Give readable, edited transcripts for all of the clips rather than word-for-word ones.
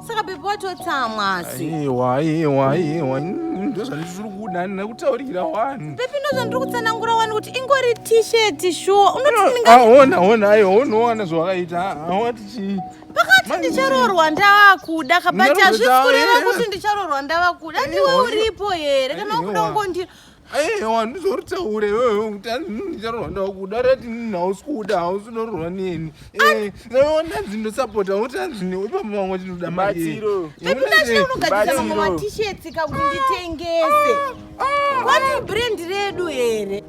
Saka baby watotsamwa asi. Aiwa, aiwa, aiwa. Ndozvandisiri kuda ndakutaurira wani. Baby ndozvandiri kutsanangura wani kuti ingori t-shirt shuwa. Unoti ndinga Ah, ona, ona, aiwa, unoona zvawakaita. Ah, wati chii? Pakati ndicharoorwa ndava kuda ka but hazvisi kureva kuti ndicharoorwa ndava kuda. Ndiwe uripo here kana ukuda ungondi Aiwa, ndizoritaure iwewe kuti ndicharoorwa ndava kuda rati hausi kuda hausi unororwa neni. Eh, ndanzi ndosapota kuti hanzi ipapo vamwe vachinoda mari. Batsiro. Baby ndachida unogadzisa mamwe Batsiro. ma-t-shirts ka kuti nditengese. Kwati brand redu here?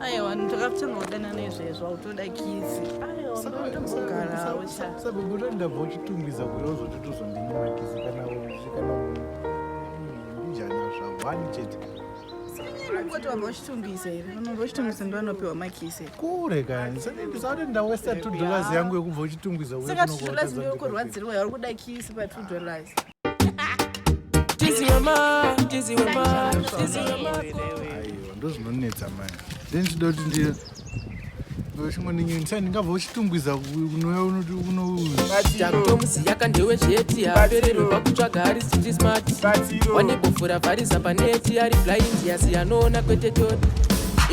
Aiwa, ndakatanga kudanana izvezvo, hautoda kisi. Aiwa, ndotombogarawo cha. Sabhuku ndabva uchitungwiza kuya uzoti tozondinyimakisi kana kana mbijana zvahwani chete. Ungoti wabva uchitungwiza here? Vanobva uchitungwiza ndo vanopiwa makisi. Kure kani sati ndawesta $2 yangu yekubva uchitungwiza uye Saka kuno $2 ndiyo kuwatadza. kurwadzirwa yauri kuda kisi pa $2. Aiwa, ndozvinonetsa mani. Then ndichida kuti ndi ndingabva uchitungwiza kunouya unoti uno Takutomusiya ndewe cheti apererwe pakutsvaga ari street smart. Batsiro. Wane bofu ravharisa paneti ari blind asi anoona kwete toti.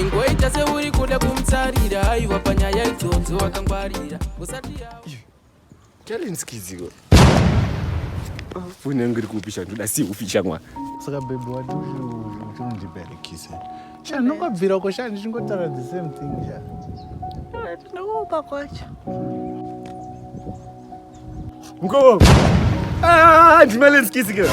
Ingoita seuri kuda kumutsarira aiwa panyaya idzodzo wakangwarira usati yawa. Talenskiziko. Foni yangu iri kupisha ndoda siufisha mwa. Saka baby wati uchinondiberekisa sha ndingobvira uko sha ndichingotaura the same thing sha. Ndinokupa kwacho. Mukoma. Ah, ndimalenskisi ke.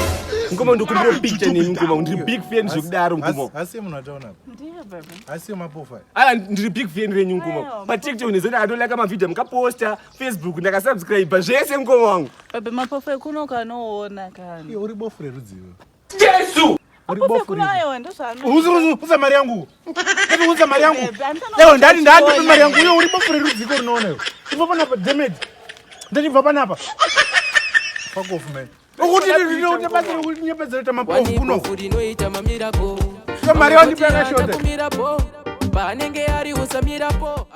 Mukoma ndokumbira picture nemi mukoma, ndiri big fan zvekudaro mukoma. Asi munhu ataona Ndiye baby. asi mapofa. Aya ndiri big fan renyu mukoma. Aiwa. Pa TikTok nezoti atolika mavideo mukaposta, Facebook ndakasubscribe zvese mukoma wangu. Baby mapofu ekuno ukanoona kana. Iwe uri bofu rerudzivo. Jesu! Uri Mapofu bofu ekuno ripi? aiwa ndozvaano. Uza mari yangu. Baby, uza mari yangu. Baby, handisana Ewe ndati ndati kuchiona. mari yangu. Iwe uri bofu rerudziko rinoona iwe. Ibva panapa damn it. Ndati panapa. Fuck off man. Ukuti ndinokuti basa rekuti nyepedzera kuita mapofu Wani kuno. bofu rinoita mamirako. Mari wandipa yakashota. Kumirapo paanenge ari usamirapo.